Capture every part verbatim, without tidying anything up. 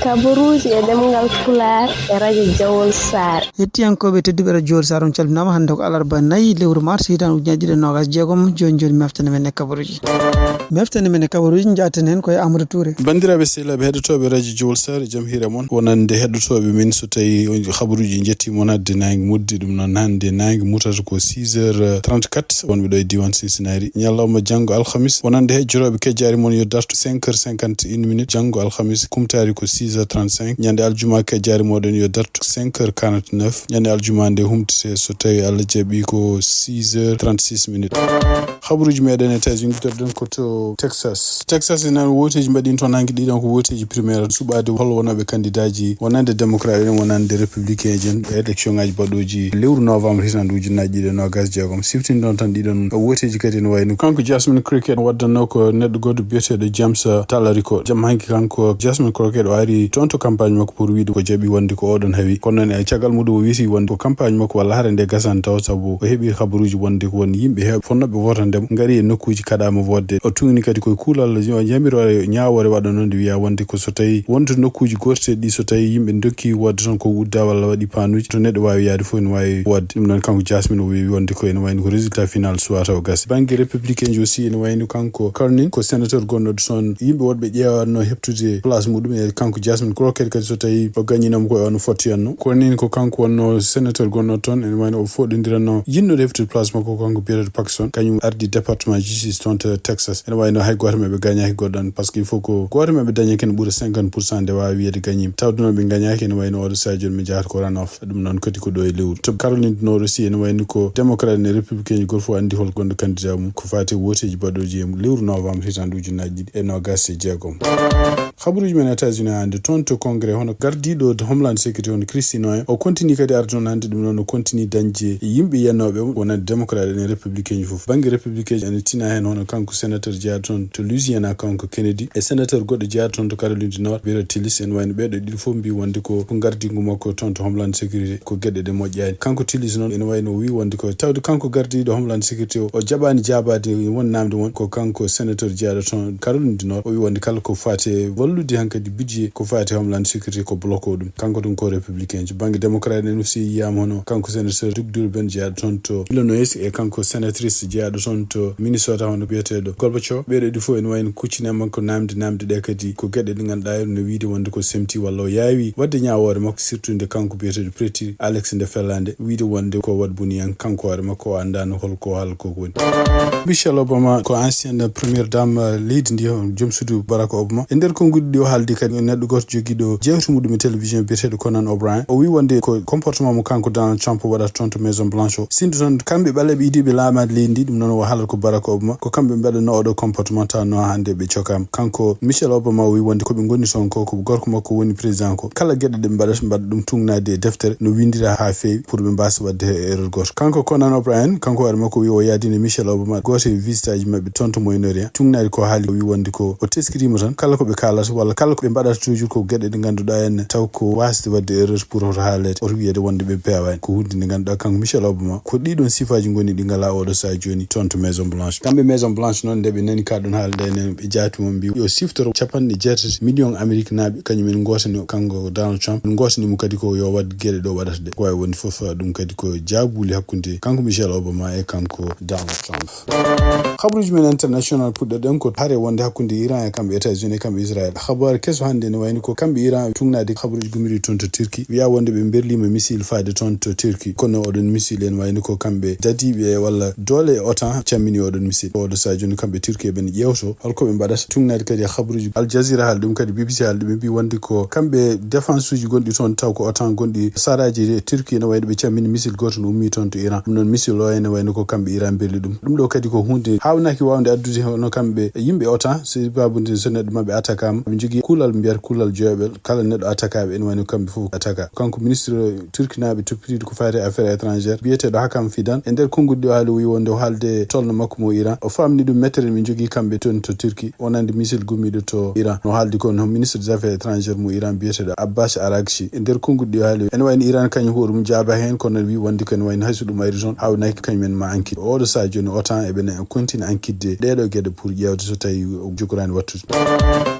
Kabaruuji e ɗemngal Pulaar e rajo Jawol Saar. Hettiyankooɓe tedduɓe rajo Jawol Saar, on calminaama. Hannde ko alarba nayi lewru mars, hitaande ujunaaji ɗiɗi e noogaas e jeegom. Jooni jooni, mi naftana men e kabaruuji. Mi naftana men e kabaruuji, njaaten heen ko e Amadou Touré. Banndiraaɓe sehilaaɓe heɗotooɓe rajo Jawol Saar, e jam hiire mon. Wonande heɗotooɓe men, so tawi on kabaruuji njetti mon hadde naange mudde, ɗum noon hannde naange mutata ko six heures trente-quatre, wonɓe ɗo e diiwaan Cincinnati. Ñalawma janngo alhamis, wonande heɗotooɓe kejjaari mon yo darto cinq heures cinquante et une minutes. Janngo alhamis, kumtaari ko six heures trente-cinq. Ñande aljuma, kejjaari moɗon yo darto cinq heures quarante-neuf. Ñande aljuma nde humtete, so tawi Allah jaɓi, ko six heures trente-six minutes. Habaruuji meɗen États-Unis, jokkitorɗen ko to Texas. Texas ene wooteeji mbaɗiino toon hanki ɗiɗon ko wooteeji primaire, suɓaade hol wonooɓe kandidaaji wonande démocrate en, wonande républicain en, e élection ŋaaji baɗooji lewru novembre hitaande ujunaaji ɗiɗi e noogaas e jeegom. Siftinɗon tan ɗiɗon wooteeji kadi ene wayno kanko Jasmine Crockett waddannoo ko neɗɗo gooto biyeteeɗo James Talarico. Jamma hanki kanko Jasmine Crockett o ari toon to campagne makko pour wiide ko jaɓi wonde ko oɗon hawi. Kono noon e caggal muɗum o wiiti wonde ko campagne makko walla hare nde gasani taw, sabu o heɓi habaruuji wonde ko won yimɓe heewɓe fonnooɓe wotande mo ngari e nokkuuji kaɗaama wodde. O tugni kadi koye kuulal yamiroore ñaawoore waɗanoo nde wiya wonde ko so tawi wonto nokkuuji gooteteeɗi ɗi so tawi yimɓe ndokki wodde toon ko udda walla waɗi panuuji to neɗɗo waawi yaade fof ene waawi wodde. Ɗum noon kanko Jasmine o wiyi wonde ko ene wayno ko résultat final suwata o gasi. Bannge républicain ji aussi ene wayno kanko Cornyn ko sénateur gonɗo toon yimɓe woɗɓe ƴeewanno heɓtude place muɗum e kanko Jasmine Crockett kadi so tawi o gañinoma ko e on fottoyanno. Cornyn ko kanko wonno sénateur gonɗo toon ene wayno o foɗodiranno yiɗnode heɓtude place makko ko kanko biyeteeɗo Paxton, kañum ardi département justice toon to Texas. Ene wayno hay gooto maɓɓe gañaaki goɗɗo on, parce que il faut ko gooto maɓɓe daña kene ɓura cinquante pour cent nde waawi wiyede gañima. Tawde noon ɓe gañaaki, ene wayno oɗo sadio mi jahata ko runoff. Ɗum noon kadi ko ɗo e lewru. To Caroline du Nord aussi ene wayno ko démocrate e républicain ji goto fof andi hol gonɗo candidat mum ko fati e wooteji baɗoji e lewru novembre hitaande ujunnaji ɗiɗi e noogaas e jeegom. Habaruuji men États-Unis hannde toon to Congrès, hono gardiiɗo Homeland Security, hono Kristi Noem, o continue kadi arde toon hannde, ɗum noon o continue dañde yimɓe yiyannooɓe mo, wonande démocrate en e républicain ji fof. Bannge républicain ji ene tina heen, hono kanko sénateur jeyaaɗo toon to Louisiana, kanko Kennedy, e sénateur goɗɗo jeyaaɗo toon to Caroline du Nord, Bret Tillis, ene wayno ɓeeɗo ɗiɗo fof mbii wonde ko, ko gardiigu makko toon to Homeland Security, ko geɗe ɗe moƴƴaani. Kanko Tillis noon ene wayno o wii wonde ko tawde kanko gardiiɗo Homeland Security o, o jaɓaani jaabaade won naamde won ko kanko sénateur jeyaaɗo toon Caroline du Nord, o wii wonde kala ko faati e wallude hankadi budget ko faati e Homeland Security ko bloqué ɗum. Kanko ɗum ko républicain ji. Bannge démocrate en aussi yiyaama hono kanko sénateur Doug Durbin jeyaaɗo toon to Illinois e kanko sénatrice jeyaaɗo toon to Minnesota hono biyeteeɗo Gorbachev. Ɓeeɗo ɗi fof ene wayno kuccini e makko naamde, naamde ɗe kadi ko geɗe ɗe ngannduɗaa no wiide wonde ko semti walla o yaawi waɗde ñaawoore makko, surtout nde kanko biyeteeɗo Pretty Alex nde fellaande wiide wonde ko waɗ boni en kanko hoore makko o anndaano hol ko haala ko woni. Michelle Obama ko ancienne première dame leydi ndi, on joom suudu Barack Obama. E nder konguɗi ɗi o haaldi kadi neɗɗo gooto jogiiɗo jewte muɗum e télévision biyeteeɗo Conan O'Brien. O wii wonde ko comportement mo kanko Donald Trump waɗata toon to Maison Blanche o. Sinno toon kamɓe ɓaleeɓe idiiɓe laamaade leydi ndi, ɗum noon o haalata ko Barack Obama. Ko kamɓe mbaɗanno oɗo comportement tawanno hannde ɓe cokaama. Kanko Michelle Obama o wii wonde ko ɓe ngoni toon ko, ko gorko makko woni président ko. Kala geɗe ɗe ɓe mbaɗata, ɓe mbaɗa ɗum tugnaade e deftere, no winndira haa feewi pour ɓe mbaasa waɗde erreur gooto. Kanko Conan O'Brien, kanko hoore makko wii o yaadino Michelle Obama gooto e visitaaji maɓɓe toon to Moyen-Orient. Tugnaade ko haali o wii wonde ko o teskitiima tan kala ko ɓe kaalata walla kala ko ɓe mbaɗata toujours ko geɗe ɗe ngannduɗaa en taw ko waasde waɗde erreur pour hoto haaleede, hoto wiyeede wonde ɓe peewaani. Ko huunde nde ngannduɗaa kanko Michelle Obama ko ɗiɗon sifaaji ngoni ɗi ngalaa oɗo sahaa jooni toon to Maison Blanche. Kamɓe Maison Blanche noon nde ɓe nani kaa ɗoon haala nde enen ɓe jaati mo mbi yo siftoro capanɗe jeetati million Amérique naaɓe kañum en ngootani kanko Donald Trump, ngootani mo kadi ko yo waɗ geɗe ɗo waɗata ɗe. Ko wawi wonde fof ɗum kadi ko jaabuli hakkunde kanko Michelle Obama e kanko Donald Trump. Habaruuji men international puɗɗoɗen ko hare wonde hakkunde Iran e kamɓe États-Unis e kamɓe Israël. Habaru keso hannde ne wayni ko kamɓe Iran tugnaade habaruuji gummiɗi toon to Turquie. Wiya wonde ɓe berlima missile faade toon to Turquie. Kono oɗon missile en wayni ko kamɓe dadiiɓe walla doole e otan cammini oɗon missile. Oɗo sahaa jooni kamɓe Turquie ɓen ƴeewto holko ɓe mbaɗata. Tugnaade kadi e habaruuji Al Jazeera haali ɗum, kadi B B C haali ɗum, ɓe mbi wonde ko kamɓe défense uji gonɗi toon taw ko otan gonɗi saraaji e Turquie ne wayno ɓe cammini missile gooto no ummi toon to Iran. Ɗum noon missile o ene wayno ko kamɓe Iran berli ɗum. Ɗum ɗo kadi ko huunde hawnaki wawde addude hono kamɓe yimɓe otan, sababude so neɗɗo maɓɓe attaquama, ɓe jogii kuulal mbiyata kuulal joyaɓel, kala neɗɗo attaquaɓe ene wayno kamɓe fof attaque. Kanko ministre turkinaaɓe toppitiiɗo ko faati e affaire étrangère biyeteeɗo Hakan Fidan e nder konngol ɗi o haali o wi wonde o haalde tolno makko mo Iran, o faamni ɗum mettere ɓe jogii kamɓe toon to Turquie wonande missile gummiiɗo to Iran. No haaldi ko no ministre des affaires étrangères mo Iran biyeteeɗo Abbas Araghchi. E nder konngol ɗi o haali ene wayno Iran kañum hoore mum jaaba heen, kono wi wonde ko ene wayno hayso ɗum ari toon hawnaki kañum en ma enquête. Oɗo sahaa jooni otan eɓene continue enquête de ɗeɗo geɗe pour ƴeewde so tawi o jogoraani wattude.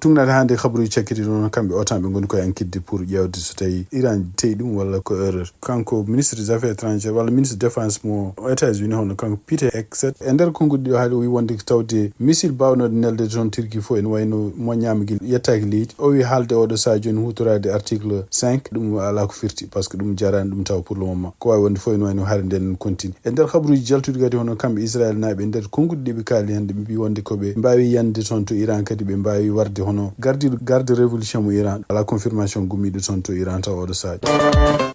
Tugnaade Hande kabaruji cakkitiiɗi noon, kamɓe otan ɓe ngoni koye enquête pour ƴeewde so tawi Iran teyi ɗum walla ko erreur. Kanko ministre des affaires étrangères walla ministre défense mo États-Unis, hono kanko Peter Hegseth, e nder konguɗi ɗi o haali, o wi wonde ko tawde missile baawnoɗo nelde toon Turquie fof ene wayno moƴƴaama gila, yettaaki leydi. O wi haalde oɗo sahaa jooni huutoraade article cinq, ɗum alaa ko firti, par ce que ɗum jaraani ɗum taw pour le moment. Ko waawi wonde fof ene wayno hari nden continue. E nder kabaruji jaltuɗi kadi, hono kamɓe Israel naaɓe, e nder konguɗi ɗi ɓe kaali hannde, ɓe mbi wonde ko ɓe mbaawi yande toon to Iran, kadi ɓe mbaawi warde hono gardiɗo garde révolution mo Iran. Alaa confirmation gummiiɗo toon to Iran taw oɗo sahaa.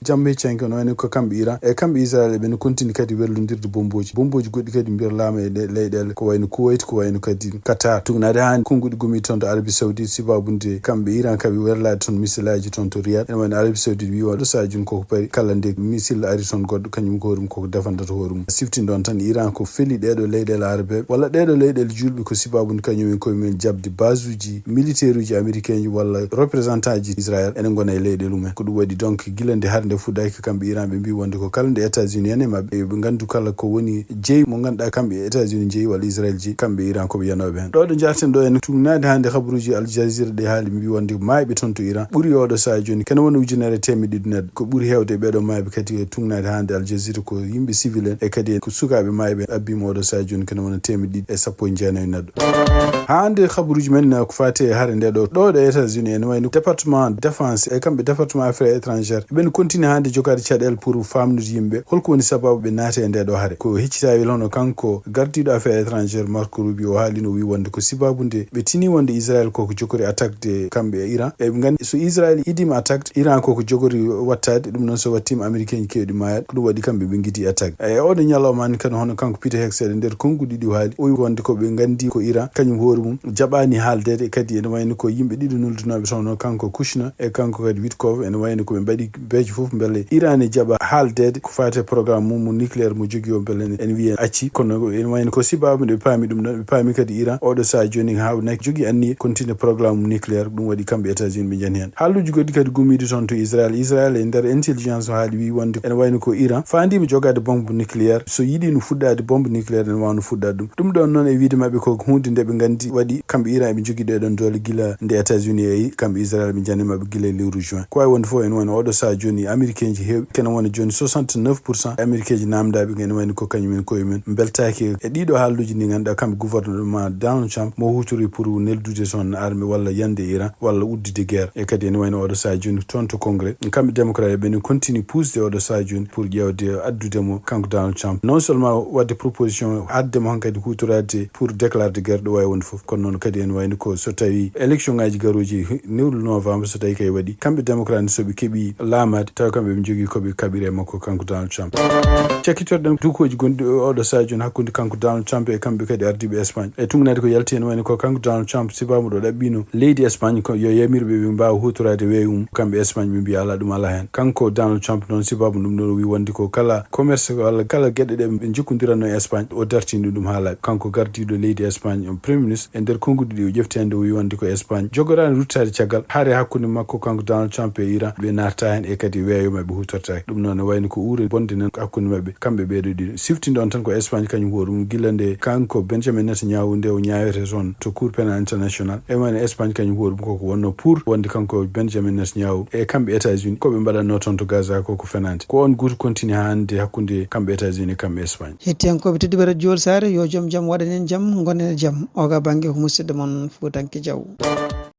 Jamma hecci hanki, no wayno ko kamɓe Iran e kamɓe Israel, ɓe no continue kadi wallondirde bomboji. Bomboji goɗɗi kadi mbirlaama e ɗe leyɗeele, ko wayno Kuwait, ko wayno kadi Qatar. Tugnaade haa konguɗi gummiiɗi toon to Arabie Saoudite, sibaabu nde kamɓe Iran kaɓe werlaade toon misilaji toon to Riyad. Ene wayno Arabie Saoudite wi oɗo sahaa jooni koko paari kala nde misil ari toon goɗɗo, kañum ko hoore mum koko defandata hoore mum. Siftin ɗon tan, Iran ko feli ɗeɗo leyɗeele arabe walla ɗeɗo leyɗeele julɓe ko sibaabu nde kañum en koye mumen jaɓde base uji militaire uji américain ji walla représentant ji Israël ene ngona e leyɗeele mumen. Ko ɗum waɗi donc gila nde hare nde fuɗɗaaki kamɓe Iran ɓe mbi wonde ko kala nde États-Unis en e maɓɓe, yo ɓe ngandu kala ko woni jeyi mo ngannduɗaa kamɓe États-Unis jeyi walla Israël jeyi, kamɓe Iran ko ɓe yanoɓe hen. Ɗo ɗo jaaten ɗo en, tugnaade hannde kabaruji Al Jazeera ɗe haali mbi wonde maayɓe toon to Iran ɓuri oɗo sahaa jooni kene wona ujunere e teemedde ɗiɗi neɗɗo. Ko ɓuri heewde e ɓeɗo maayɓe kadi e tugnaade hannde Al Jazeera ko yimɓe civil en, e kadi ko sukaaɓe maayɓe abbima oɗo sahaa jooni kene wona teemedde ɗiɗi e sappo e jeenayi neɗɗo. Hannde kabaruji men ko faati e hare nde ɗo, ɗo ɗo États-Unis ene wayno département défense e kamɓe département affaires étrangères, ɓen continue hannde jogaade caɗeele pour famnude yimɓe holko woni sababu ɓe naati e nde ɗo hare. Ko hecci tawil hono kanko gardiɗo affaires étrangères Marco Rubio o haalino, o wi wonde ko sibabu nde ɓe tini wonde Israël koko jogori attaque de kamɓe e Iran. E ɓe nganndi so Israël idima attaque, Iran koko jogori wattaade, ɗum noon so wattima américain ji kewɗi maayat, ko ɗum waɗi kamɓe ɓe ngidi attaque. E oɗo ñalawma ni kadi hono kanko Peter Hegseth e nder konguɗi ɗi o haali, o wi wonde ko ɓe nganndi ko Iran kañum hoore mum jaɓani haaldeede, e kadi ene wayno ko yimɓe ɗiɗo nuldunoɓe toon, kanko Kushner e kanko kadi Witkoff, ene wayno ko ɓe mbaɗi peeje fof mbele Iran e jaɓa haaldeede ko faati e programme mum mo nucléaire mo jogii o, mbele ene wiye acci. Kono ene wayno ko sibabu nde ɓe paami ɗum ɗon, ɓe paami kadi Iran oɗo sahaa jooni hawnaki jogii anniye continue programme mum nucléaire, ɗum waɗi kamɓe États-Unis ɓe njani heen. Haalluuji goɗɗi kadi gummiiɗi toon to Israël. Israël e nder intelligence o haali wi wonde ene wayno ko Iran faandiima jogaade bombe nucléaire, so yiɗi no fuɗɗaade bombe nucléaire ene waawno fuɗɗaade ɗum. Ɗum ɗon noon e wiide maɓɓe ko huunde nde ɓe nganndi waɗi kamɓe Iran eɓe njogii ɗee ɗon doole gila nde États-Unis e kamɓe Israël ɓe njani maɓɓe gila e lewru juin. Ko waawi wonde fof ene wayno oɗo sahaa jooni américain ji heewɓe kene wona jooni soixante-neuf pour cent américain ji naamndaaɓe ene wayno ko kañum en koye men mbeltaaki e ɗiɗo haalluuji ndi ngannduɗaa kamɓe gouvernement Donald Trump mo huutori pour neldude toon arme walla yande Iran walla uddude guerre. E kadi ene wayno oɗo sahaa jooni toon to Congrès, kamɓe démocrate ɓe ne continue puusde oɗo sahaa jooni pour ƴeewde addude mo kanko Donald Trump, non seulement wadde proposition adde mo hankadi huutoraade pour déclarde guerre ɗo waawi wonde fof, kono noon kadi ene wayno ko so tawi élection ngaji garooji newru novembre so tawi kay waɗi, kamɓe démocrate so ɓe keɓi laamaade tawa kamɓe ɓe njogii ko ɓe kaɓiri e makko kanko Donald Trump. Cakkitorɗen dukoji gonɗi oɗo sahaa jooni hakkunde kanko Donald Trump e kamɓe kadi ardiiɓe Espagne. E tugnaade ko yalti ene wayno ko kanko Donald Trump sibabu ɗo ɗaɓɓino leydi Espagne ko yo yamirɓe ɓe mbaawa huutoraade weeyo mum, kamɓe Espagne ɓe mbiya alaa, ɗum alaa heen. Kanko Donald Trump noon sibabu ɗum ɗon o wi wonde ko kala commerce walla kala geɗe ɗe ɓe njokkondiranno e Espagne o dartini ɗum haa laaɓi. Kanko gardiiɗo leydi Espagne on premier ministre e nder konguɗi ɗi o ƴefti hannde o wi wonde ko Espagne jogoraani ruttaade caggal hare hakkunde makko kanko Donald Trump e Iran ɓe naata heen e kadi weeyo maɓɓe huutortaake. Ɗum noon ne wayno ko uure bonde nan hakkunde maɓɓe kamɓe ɓeeɗo ɗiɗo. Siftinɗo on tan ko Espagne kañum hoore mum gila nde kanko Benjamin Netanyahu nde o ñaawete toon to Cour pénal international. E wayno Espagne kañum hoore mum koko wonno pour wonde kanko Benjamin Netanyahu e kamɓe États-Unis ko ɓe mbaɗatno toon to Gaza ko ko fenaande. Ko on gooto continue haa hannde hakkunde kamɓe États-Unis e kamɓe Espagne. Hettiyankooɓe tedduɓe Radio Jowol Saare, yo joom jam waɗan en jam, ngonen e jam. Oga bannge ko musidɗo mon Fuutanke Jaw.